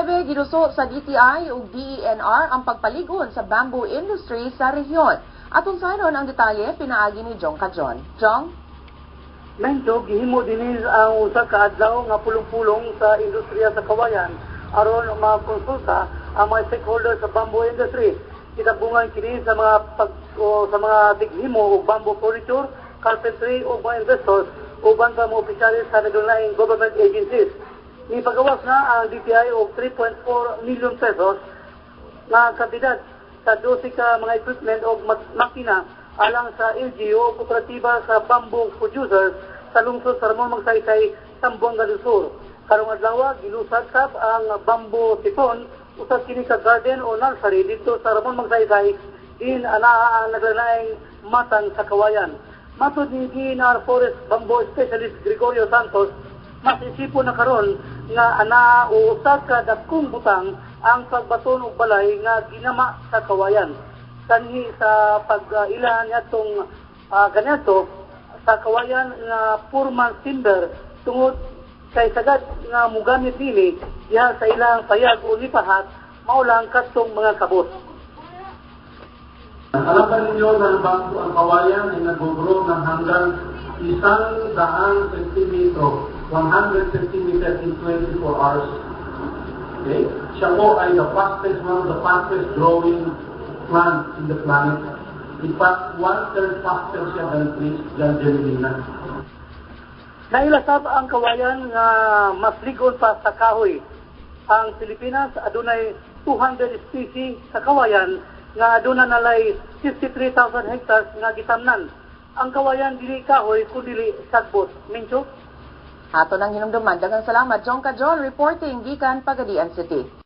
9, giduso sa DTI ug DENR ang pagpalig-on sa bamboo industry sa rehiyon. Atong sayron ang detalye pinaagi ni Jong Kajon. Jong? Mencho, gihimo dinhi ang usa ka adlaw nga pulong-pulong sa industriya sa kawayan aron makonsulta ang mga stakeholders sa bamboo industry. Kitabungan kini sa mga pag, o, sa mga tighimo og bamboo furniture, carpentry ug mga investors uban sa mga opisyales sa naglaing government agencies. Nipagawas na ang DTI og 3.4 million pesos nga kantidad sa 12 ka mga equipment o makina alang sa LGU o kooperatiba sa bamboo producers sa lungsod sa Ramon Magsaysay, Zamboanga del Sur. Karong adlaw, gilusad sab ang Bamboo Titon, usa kini ka garden o nursery dito sa Ramon Magsaysay, din anaa ang naglanaing matang sa kawayan. Matod ni DENR Forest Bamboo Specialist Gregorio Santos, mas isipon na karon nga anaa o usa ka dakong butang ang pagbaton og balay nga ginama sa kawayan. Sanhi sa pag-ila niadtong kaniadto sa kawayan nga poor man's timber tungod kay sagad nga mugamit nini diha sa ilang payag o nipahat mao lang kadtong mga kabot. Alam ba ninyo na ang kawayan ay nag-grow ng hanggang 100 sentimetro, 100 centimeter in 24 hours? Okay? Siya po ay the fastest, one of the fastest growing plant in the planet. In fact, one-third faster siya than trees, than Gmelina. Naila sab ang kawayan nga mas ligon pa sa kahoy. Ang Pilipinas adunay 200 species sa kawayan nga aduna nalay 53,000 hectares nga gitamnan. Ang kawayan dili kahoy kundi sagbot. Mincho? Ato nang hinumduman. Daghang salamat, Jong Kajon, reporting gikan Pagadian City.